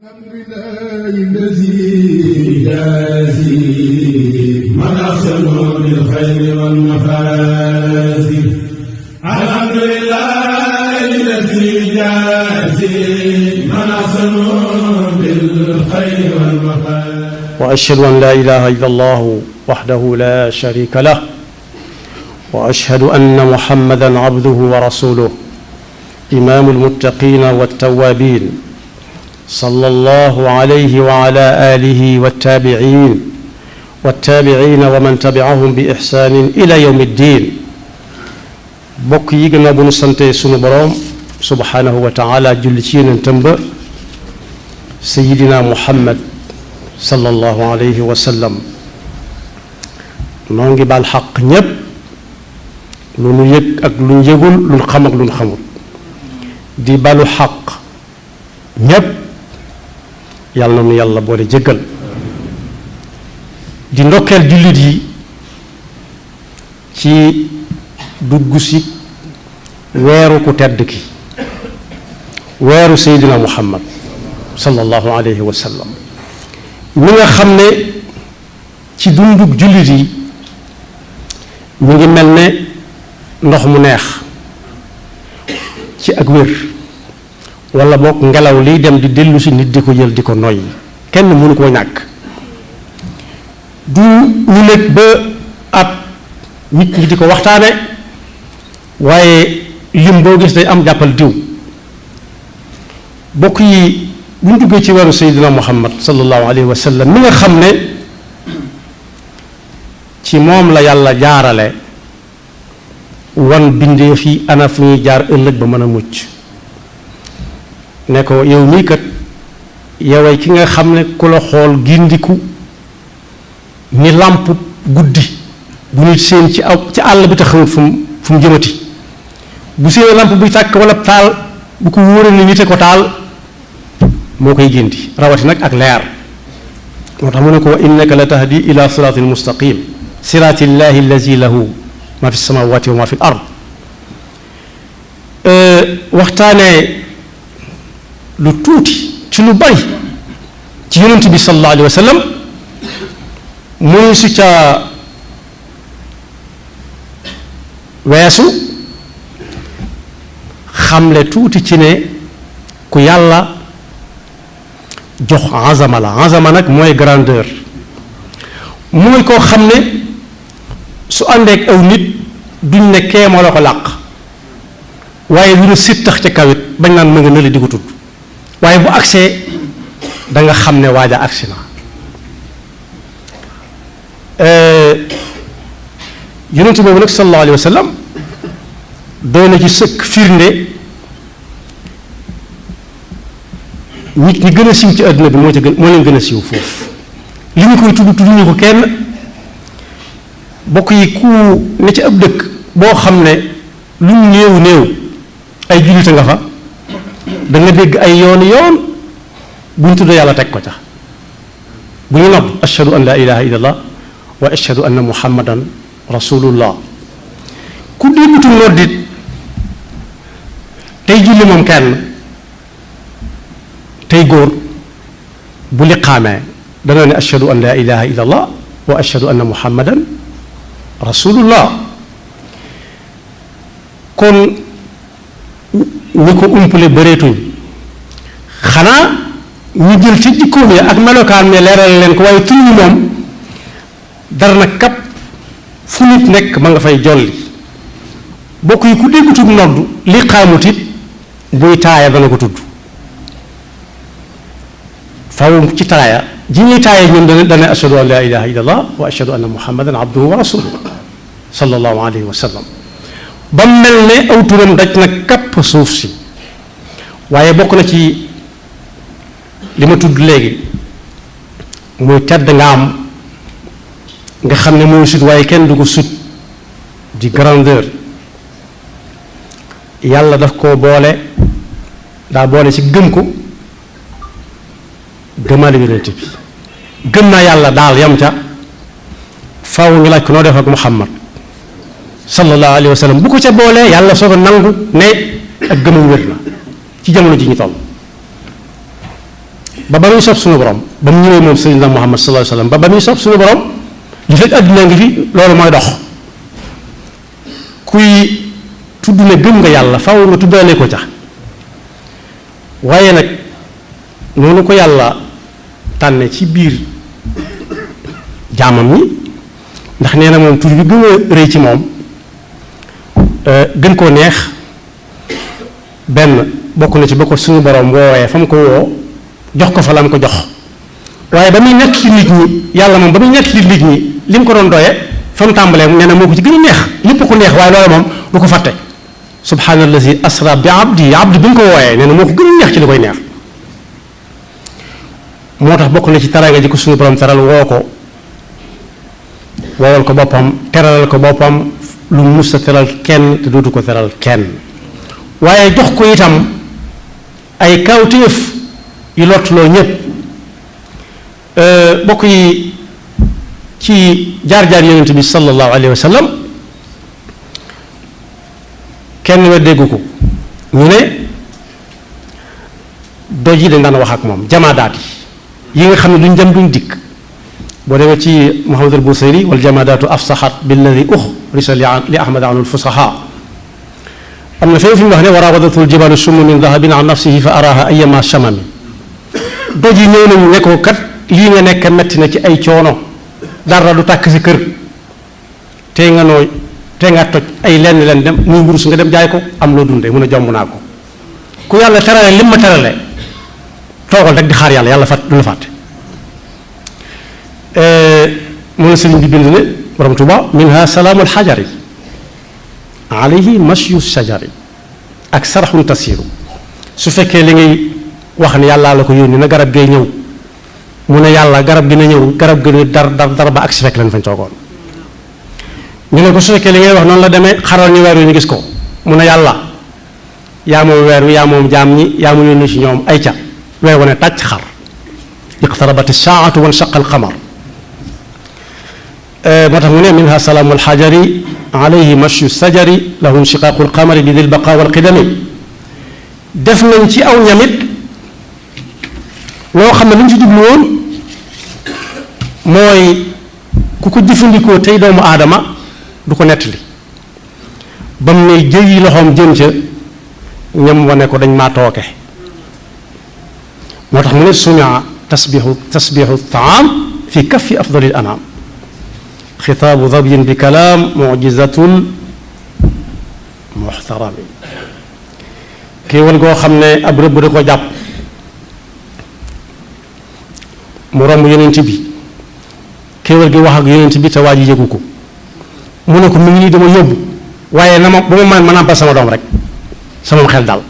الحمد لله الذي يجازي من أحسن بالخير والمفازي. الحمد لله الذي يجازي من أحسن بالخير والمفازي. وأشهد أن لا إله إلا الله وحده لا شريك له وأشهد أن محمدا عبده ورسوله إمام المتقين والتوابين صلى الله عليه وعلى آله والتابعين ومن تبعهم بإحسان إلى يوم الدين. bokk yi gannaaw bu nu sante sunu boroom subhanahu wa taala julli ci yonentam ba sayidina Muhammad sallallahu alayhi wa sallam noo ngi baal xaq ñépp lu nu yëg ak lu nu yëgul lu nu xam ak lu nu xamul di balu xaq ñépp yàlla na nu yàlla boole jéggal di ndokkeel jullit yi ci dugg si weeru ku tedd ki weeru seydina muhammad sallallahu alayhi wa sallam mi nga xam ne ci dundug jullit yi mu ngi mel ne ndox mu neex ci ak wér wala boog ngelaw liy dem di dellu si nit di ko jël di ko noyyi kenn mënu koo ñàkk du ñu nekk ba ab nit ñi di ko waxtaane waaye lim boo gis day am jàppal diw. bokk yi bu ñu duggee ci weeru seydina muhammad sallallahu alayhi wa sallam mi nga xam ne ci moom la yàlla jaarale wan bindeef yi ana fu ñuy jaar ëllëg ba mën a mucc ne ko yow mii kat yoway ki nga xam ne ku la xool gindiku ni làmp guddi bu nit seen ci àll bi te xamul fu mu jëmati bu seen làmp buy tàkk wala taal bu ko wóoree ni nite ko taal moo koy gindi rawati nag ak leer moo tax mu ne ko wa innaka la tahdi ila siratin mustaqim sirati llahi allazi lahu ma fi samawati wa ma fi l ard. waxtaanee lu tuuti ci lu bari ci yonent bi sallallahu alayhi wa sallam muy su ca weesu xamle tuuti ci ne ku yàlla jox azama la azama nag mooy grandeur mooy koo xam ne su àndeek aw nit duñ ne kee moo la ko làq waaye lu ñu sittax ca kawit bañ naan ma nga nële di ko tudd waaye bu agsee da nga xam ne waaja agsi na. yonent boobu nag sallallahu alayhi wa sallam doy na ci sëkk firnde nit ñi gën a siiw ci àdduna bi moo leen gën a siiw foofu li ñu koy tudd ñu ko kenn. bokk yi ku ne ci ab dëkk boo xam ne lu mu néew néew ay jullite nga fa da nga dégg ay yoon bu ñu tudd yàlla teg ko ca bu ñu nopp ashhadu an la ilaha illallah wa ashhadu anna muhammadan rasulullah ku déggutu noddit tey julli moom kenn tey góor bu liqaamee dana ne ashhadu an la ilaha illallah wa ashhadu anna muhammadan rasulullah. kon ñi ko umpale bëreetuñ xanaa ñu jël ci jikkoom ya ak melokaan ne leeral leen ko waaye tur ñi moom dara na kap fu nit nekk ma nga fay jolli. bokk yi ku déggutul nodd li xaamut it buy taaya dana ko tudd faw ci taaya ji ñuy taaya ñoom dana ashhadu an la ilaha illallah wa ashhadu anna muhammadan abduhu wa rasuluhu sallallahu alayhi wa sallam ba mel ne aw turam daj na kapp suuf si. waaye bokk na ci li ma tudd léegi muy tedd nga am nga xam ne mooy sut waaye kenn du ko sut di grandeur. yàlla daf koo boole daa boole ci gëm ko gëmaale yonent bi gëm naa yàlla daal yam ca faw ñu laaj ko noo def ak muhammad sallallahu alayhi wa sallam bu ko ca boolee yàlla soo ko nangu ne ak gëmam wér na ci jamono ji ñu toll ba muy sob suñu borom ba mu ñëwee moom Seydina Muhammad sallallahu alayhi wasallam ba muy sob suñu borom li fekk àddina ngi fi loolu mooy dox. kuy tudd ne gëm nga yàlla faaw nga tuddaale ko ca waaye nag noonu ko yàlla tànne ci biir jaamam ñi ndax nee na moom tur bi gën a rëy ci moom gën koo neex benn bokk na ci ba ko suñu borom woowee fa mu ko woo jox ko fa la mu ko jox waaye ba muy nekk ci nit ñi yàlla moom ba muy nekk ci nit ñi li mu ko doon doye fa mu tàmbalee nee na moo ko ci gën a neex lépp ko neex waaye loolu moom du ko fàtte subhaanallazi asra bi abdi abdi bi mu ko wooyee nee na moo ko gën a neex ci li koy neex moo tax bokk na ci teraanga ji ko suñu borom teral woo ko woowal ko boppam teralal ko boppam lu mus a teral kenn te dootu ko teral kenn waaye jox ko itam ay kawtéef yu lottuloo ñépp bokk yi ci jaar-jaar yonent bi sallallahu alayhi wa sallam kenn wa déggu ko ñu ne doj yi dañ daan wax ak moom jamaadaat yi nga xam ne duñ dem duñ dikk boo demee ci Muhammad al Busayri wal jamaadaatu afsaxat billadi uxrisa li ahmad anul fusaha am na fenn fi mu wax ne wa rawadatu ljibalu summu min dahabin an nafsihi fa araha ayama chamami doj yi ñëw nañu ne ko kat lii nga nekk metti na ci ay coono dara du tàkk si kër tey nga toj ay lenn dem muy wurus nga dem jaay ko am loo dundee mun a jomb naa ko ku yàlla terale lim ma terale toogal rek di xaar yàlla fàtt du la fàtte mun na sëriñ bi bind ne borom Tuuba minha salaamul xajari alayhi mashyu shajari ak saraxun tasiru su fekkee li ngay wax ne yàllaa la ko yónni na garab gay ñëw mu ne yàlla garab gi na ñëw garab gi ne dar ba ak si fekk leen fañ toogoon ñu ne ko su fekkee li ngay wax noonu la demee xaral ñu weer wi ñu gis ko mu ne yàlla yaa moom weer wi yaa moom jaam ñi yaa mu yónni ci ñoom ay ca weer wane tàcc xar iqtarabati saatu wan shaqa alqamar moo tax mu ne minha salaamu alxajari alayhi mashu sajari lahu inshiqaaqu alqamari bi dil baqa walqidami def nañ ci aw ñamit loo xam ne lu ñu ci jublu woon mooy ku ko jëfandikoo tey doomu aadama du ko nettali ba mu ne jëyi loxoom jëm ca ñam wane ko dañ maa tooke moo tax mu ne sumia tasbixu taam fi kaffi afdalil anaam xitaabu dabyin bi kalaam mujizatul muxtarami kéewal goo xam ne ab rëbb da ko jàpp mu romb yonent bi kéewal gi wax ak yonent bi te waa ji yëgu ko mu ne ko mu ngi nii dama yóbbu waaye na ma ba ma nàmpal sama doom rek sama xel daal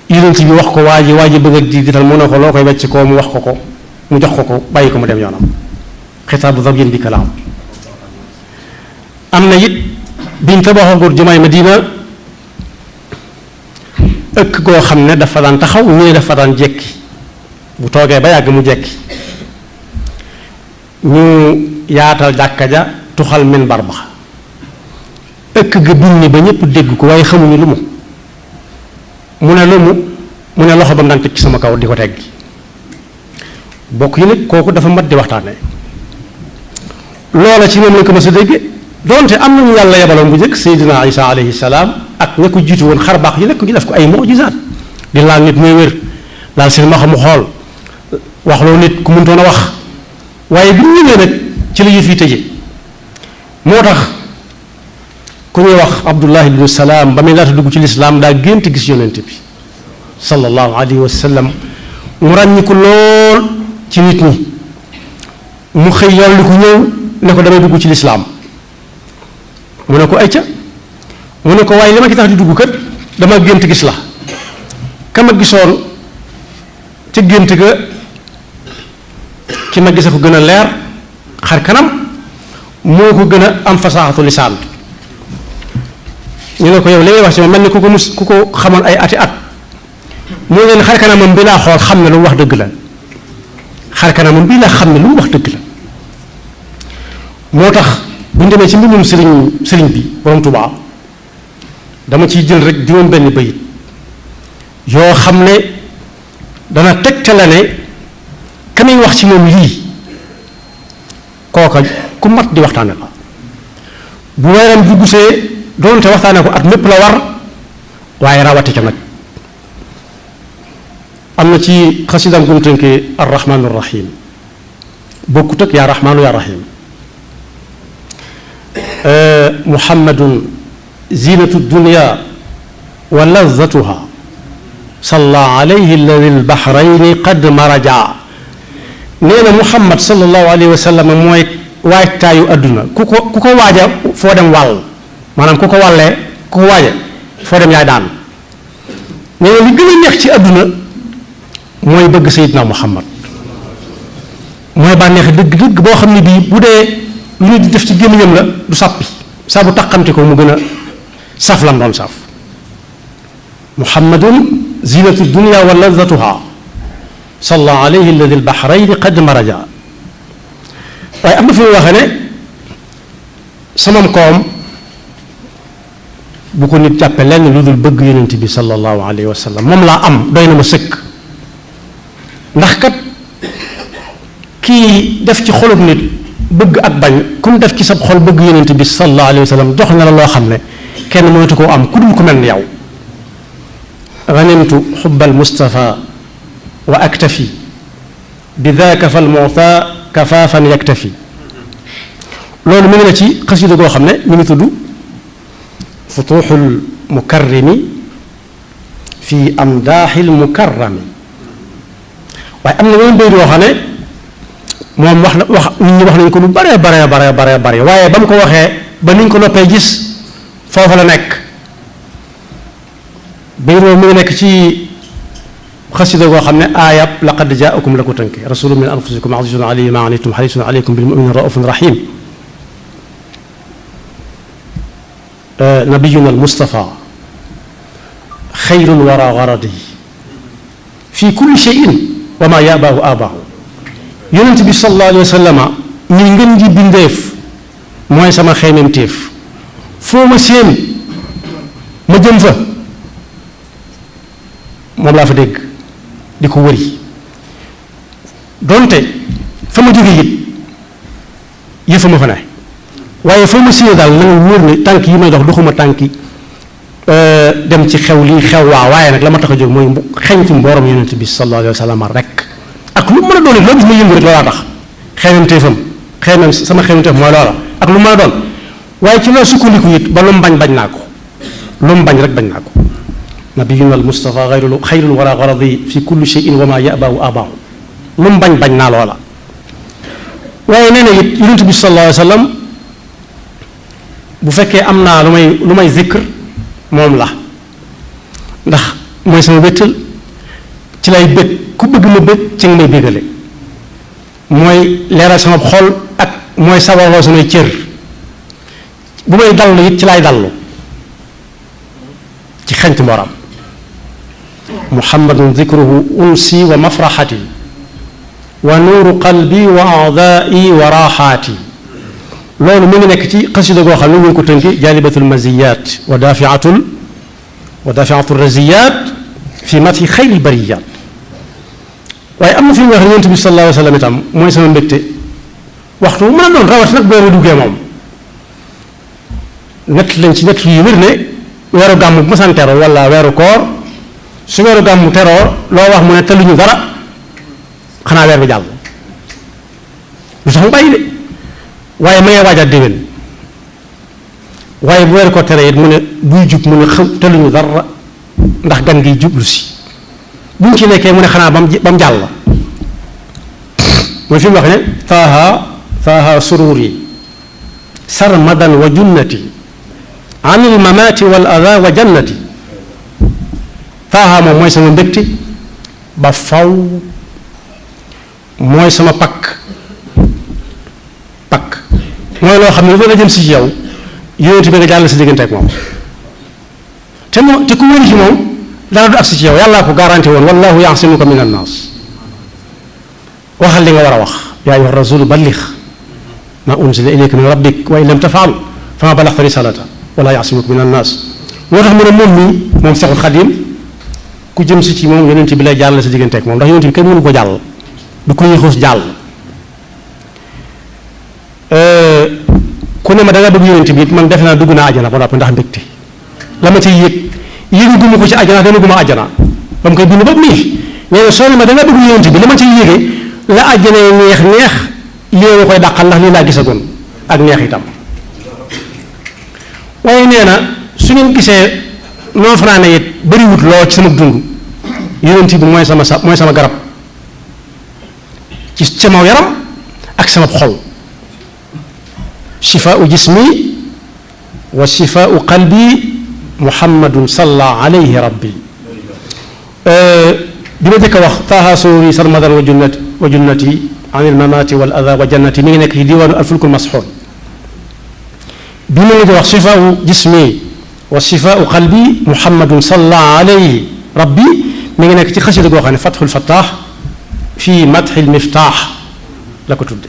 yonent bi wax ko waa ji bëgg a diital mu ne ko loo koy wecc koo mu wax ko mu jox ko bàyyi ko mu dem yoonam xitaabu dabyin bi kalaam am na it biñ tabaxagul jumaay Madina ëkk goo xam ne dafa daan taxaw ñëwee dafa daan jekki bu toogee ba yàgg mu jekki ñu yaatal jàkka ja tuxal minbar ba ëkk ga bind ba ñëpp dégg ko waaye xamuñu lu mu ne loxo ba mu daan teg ci sama kaw di ko teggi bokk yi nag kooku dafa mat di waxtaane loola ci moom lañ ko mës a dégg donte am nañu yàlla yebaloon bu njëkk Seydina Isa alayhi salaam ak ña ko jiitu woon xar baax yi nekk ñu def ko ay mujizaat di laal nit muy wér laal seen ma xamu xool wax loo nit ku mëntoon a wax waaye bi ñu ñëwee nag ci la yëf yi tëje moo tax ku ñuy wax Abdullah ibnu Salaam ba muy laata dugg ci lislaam daa gént gis yonent bi sallallahu alayhi wa sallam mu ràññi ko lool ci nit ñi mu xëy yolli ko ñëw ne ko damay dugg ci lislaam mu ne ko ayca mu ne ko waaye li ma ci tax di dugg kat dama gént gis la ka ma gisoon ca gént ga ki ma gise ko gën a leer xar kanam moo ko gën a am fasaaxatu lisaan ñu ne ko yow li ngay wax ci ma mel ni ku ko xamoon ay ati at moo ngeen xar kanamam bi laa xool xam ne lu mu wax dëgg la xar kanamam bii laa xam ne lu mu wax dëgg la moo tax bu ñu demee ci mbindum sëriñ bi borom Tuubaa dama ciy jël rek juróom benn bayit yoo xam ne dana tegtale ne ka muy wax ci moom lii kooka ku mat di waxtaane la bu weeram duggusee doonte waxtaane ko at mépp la war waaye rawati ca nag am na ci xasidam gum tënkee arrahmaanu rahim bokkut ak yaa rahmaanu yaa rahim muhammadun zinatu dunya wa lazatuha salla alayhi alladi albahrayni qad maraja nee na muhammad sallallahu alayhi wa sallam mooy waajtaayu adduna ku ko waaja foo dem wàll maanaam ku ko wàllee ku ko waaja foo dem yaay daan nee na li gën a neex ci adduna mooy bëgg sayidna muhammad mooy bànneex dëgg-dëgg boo xam ne bii bu dee lu ñu di def ci gémmiñam la du sàppi saa bu taqamte ko mu gën a saf lam doon saf muhammadun zinatu dunya wa lazatuha salla alayhi alladi albahrayni qad maraja waaye am na fi mu waxee ne samam koom bu ko nit jàppe lenn lu dul bëgg yonent bi sallallahu alayhi wa sallam moom laa am doy na ma sëkk ndax kat kii def ci xolub nit bëgg ak bañ ku mu def ci sab xol bëgg yonent bi sallallahu alayhi wa sallam jox na la loo xam ne kenn mënatu koo am ku dul ku mel ni yow ganimtu xubbal mustafa wa aktafi bi daaka fal muta kafaafan yaktafi loolu mi ngi ne ci xasida goo xam ne mi ngi tudd futuxul mukarrimi fi amdaaxil mukarrami waaye am na weneen bayt yoo xam ne moom wax nit ñi wax nañ ko lu bare bare waaye ba mu ko waxee ba niñ ko noppee gis foofa la nekk bayt boobu mi ngi nekk ci xasida goo xam ne aayab laqad jaakum la ko tënke rasulun min anfusikum azizun alayhi ma anittum harisun alaykum bil mu'minina raufun rahim nabiyuna al mustafa xayrul wara garadi fi kulli shay'in wa ma yabaahu abaahu yonent bi sallallahu alayhi wa sallama ñi ngeen ji bindeef mooy sama xeymemtéef foo ma séen ma jëm fa moom laa fa dégg di ko wëri donte fa ma jóge it yëfa ma fa ne waaye fa ma séen daal na nga wóor ne tànk yi may dox doxuma tànki dem ci xew lii xew waaye nag la ma tax a jóg mooy xeñtu mboorom yonent bi sallallahu alayhi wa sallam rek ak lu mën a doon it loo gis ma yëngu rek loolaa tax xeymemtéefam sama xeymemtéef mooy loola ak lu mën a doon waaye ci loolu sukkandiku it ba lu mu bañ naa ko lu mu bañ rek bañ naa ko nabiyuna al mustafa xayrul wara garadi fi kulli shay'in wa ma yabaahu abaahu lu mu bañ naa loola waaye nee na it yonent bi sallallahu alayhi wa sallam bu fekkee am naa lu may zikr moom la ndax mooy sama wéttal ci lay bëgg ku bëgg ma bëgg ci nga may bëggale mooy leeral sama xol ak mooy sabarloo samay cër bu may dallu it ci lay dallu ci xeñtu mbooram muhammadun dikruhu unsi wa mafraxati wa nuuru qalbi wa aadaai wa raaxaati loolu mi ngi nekk ci xasida goo xam ne ñu ngi ko tënki jaalibatul maziyat wa daafiatul raziyat fi mati xayril bariyat waaye am na fi mu wax ne yonent bi sallallahu alayhi wa sallam itam mooy sama mbégte waxtu bu mën a doon rawat nag boobu duggee moom nett lañ ci nett yu wér ne weeru gàmmu bu masaan teroo wala weeru koor su weeru gàmmu teroo loo wax mu ne tëluñu dara xanaa weer bi jàll lu tax mu bàyyi de waaye ma ngee waajaat déwén waaye bu weeru ko tere it mu ne buy jub mu ne xam tëluñu dara ndax gan gi jublu si bu ñu ci nekkee mu ne xanaa ba mu jàll mooy fi mu wax ne taaha sururi sarmadan wa junnati an il mamaati wal ada wa jannati taaha moom mooy sama mbégte ba faw mooy sama pakk mooy loo xam ne dafa la jëm si yow yonent bi nga jàll si diggante ak moom te ku wëri ci moom dara du agsi ci yow yàllaa ko garanti woon wallahu yaasimuka min annaas waxal li nga war a wax yaa ayyuha rasulu ballix ma unzila ilayka min rabbik wa in lam tafaal fama balaxta risalata wala yaasimuka min annaas moo tax mu ne moom mii moom Seexul Xadim ku jëm si ci moom yonent bi lay jàll sa diggante ak moom ndax yonent bi kenn mënu ko jàll du ko yéexus jàll. ku ne ma da nga bëgg yonent bi it man defe naa dugg naa àjjana ba noppi ndax mbégte la ma ciy yëgu guma ko ci àjjana dana guma àjjana ba mu koy bind ba nii nee na soo ne ma da nga bëgg yonent bi la ma ciy yëgee la àjjana neex lii nga koy dàqal ndax lii laa gisagoon ak neex itam. waaye nee na su ngeen gisee noo fanaane it bëriwut loo ci sama dund yonent bi mooy sama garab ci sama yaram ak sama xol. shifaau jismi wa shifaau qalbi muhammadun salla alayhi rabbi. bi ma jëkk a wax taaha suuri sarmadan wa junnati an ilmamaati wal ada wa jannati mi ngi nekk ci diwaanu alfulkul masxuun. bi ma ngi wax shifaau jismi wa shifaau qalbi muhammadun salla alayhi rabbi mi ngi nekk ci xasida goo xam ne fatxul fattaax fii madxil miftaax la ko tudde.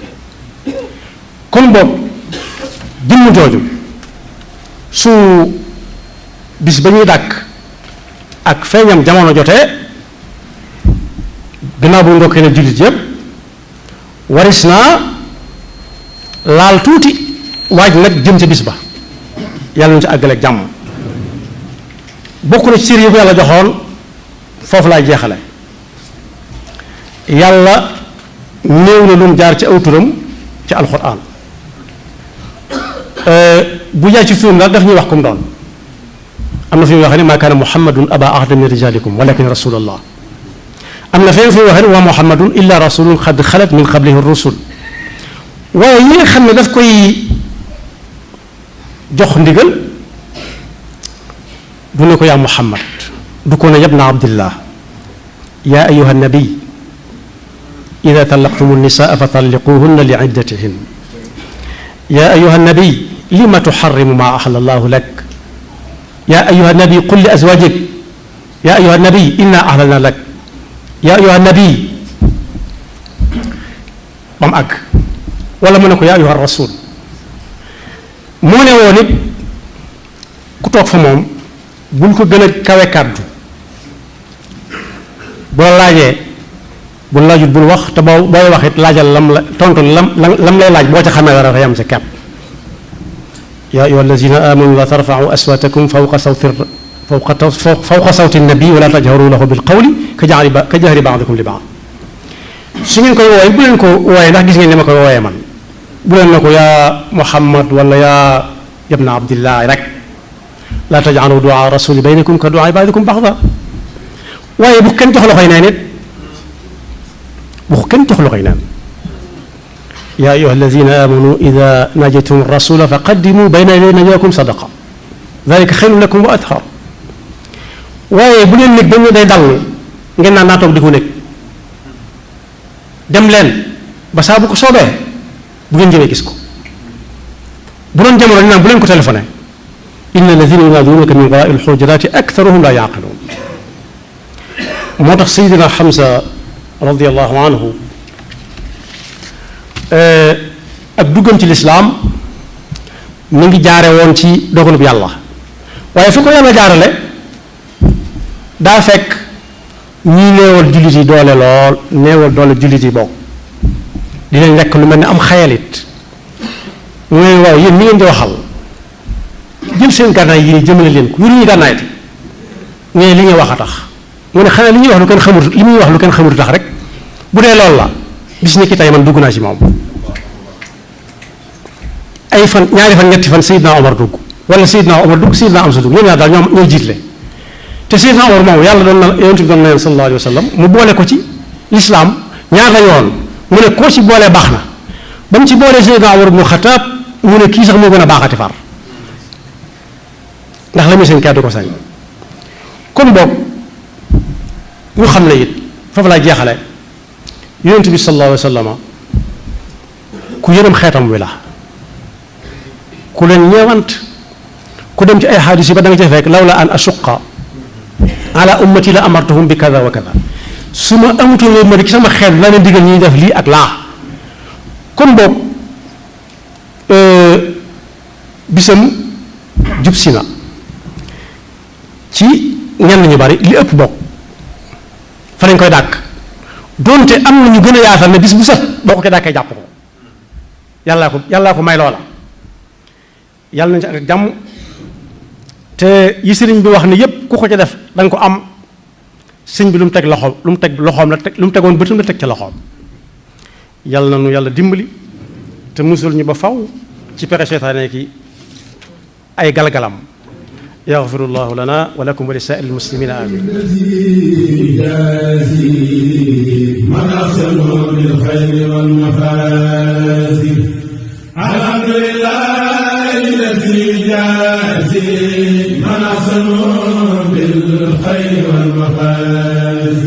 kon boobu jëmm jooju su bis ba ñuy dàkk ak feeñam jamono jotee gannaaw bu ndokkee ne jullit yépp waris naa laal tuuti waaj nag jëm ca bis ba yàlla nañu ci àggaleeg jàmm. bokk na ci cër yi ko yàlla joxoon foofu laay jeexale. yàlla néew na lu mu jaar ci aw turam ci alxuraan. bu jaay ci turam daal daf ñuy wax kum doon am na fi muy waxee ne maa kaana muhammadun aba ahada min rijalikum walakin rasulallah. am na fenn fi muy waxee ne wa muhammadun illa rasulun qad xalat min qablihi rusul. waaye ñi nga xam ne daf koy jox ndigal du ne ko yaa muhammad du ko ne yabna abdillah yaa ayuha nabi ida talaqtumu nisaa fa talliquhunna li iddatihin yaa ayuha nabi lima tuxarrimu maa axala allahu lak yaa ayuha nabi qul li azwajik yaa ayuha nabi inna ahlalna lak yaa ayuha nabi ba mu àgg wala mu ne ko yaa ayuha rasul moo ne woon it ku toog fa moom bul ko gën a kawe kàddu boo laajee bul laajut bul wax te booy wax it laajal lam la tontu lam lay laaj boo ca xamee dara te yam ca kepp yaa ayyuha allazina amanu la tarfa'u aswatakum fawqa sawti nabi wala tajharu lahu bil qawli ka jahri ba'dikum li ba'd. su ngeen koy wooye bu leen ko wooye ndax gis ngeen ni ma koy wooyee man bu leen na ko yaa muhammad wala yaa yabna abdillah rek la taj'alu du'a rasuli baynakum ka du'a ba'dikum ba'da. waaye bu kenn jox loxoy neen it bu kenn jox loxoy neen yaa ayyuha alladina amanu ida najaytum rasula fa qaddimu bayna yaday najwaakum sadaqa dalika xayrun lakum wa athar. waaye bu leen nekk dañu day dal ngeen naan naa toog di ko nekk dem leen ba saa bu ko soobee bu ngeen jëmee gis ko. bu doon jamono ñu naan bu leen ko téléphoné inna alladina yunaadunaka min waraai alxujurati aktharuhum la yaqiluun. moo tax Seydina Hamza radiyallahu anhu ak duggam ci lislaam mu ngi jaare woon ci dogalub yàlla waaye fu ko yàlla jaarale daa fekk ñii néewal jullit yi doole lool néewal doole jullit yi bokk di leen lekk lu mel ne am xayalit mu ne waaw yéen ñi ngeen di waxal jël seen gànnaay yi jëmale leen ko yoruñu gànnaay te ne li ñuy wax a tax mu ne xanaa li ñuy wax lu kenn xamut li muy wax lu kenn xamut tax rek bu dee loolu la bis ni ki tey man dugg naa ci moom. ay fan ñaari fan ñetti fan Seydina Omar dugg wala Seydina Omar dugg Seydina Amsa dugg ñoom ñaar daal ñooy jiitle te Seydina Omar moom yàlla doon na yonent bi doon na leen sallallahu alayhi wa sallam mu boole ko ci lislaam ñaar la yoon mu ne koo ci boolee baax na ba mu ci boolee Seydina Omar ibnu Xataab mu ne kii sax moo gën a baaxati far ndax la muy seen kàddu ko sañ. kon boog ñu xam ne it foofu laa jeexale yonent bi sallallahu alayhi wa sallam ku yërëm xeetam wi la ku leen ñeewant ku dem ci ay xaadis yi ba da nga ca fekk lawla an ashuqa ala ummati la amartuhum bi kada wa kada su ma amutoon loolu ma ci sama xeet la leen digal ñuy def lii ak laa. kon boobu bisam jub si na ci ñenn ñu bari li ëpp bokk fa lañ koy dàkk donte am na ñu gën a yaatal ne bis bu set boo ko ca dàkkee jàpp ko yàllaa ko may loola yàlla nañ ci ak jàmm te yi sëriñ bi wax ne yépp ku ko ca def danga ko am sëñ bi lu mu teg loxoom la teg lu mu tegoon bëtam la teg ca loxoom yàlla na nu yàlla dimbali te musul ñu ba faw ci pexe seytaane ki ay galgalam yaxfirullahu lana wa lakum wa li saa'iril muslimina amin man ahsanu bil xayri wal mafaazih alhamdulillahi alladi jaazi man ahsanu bil xayri wal mafaazih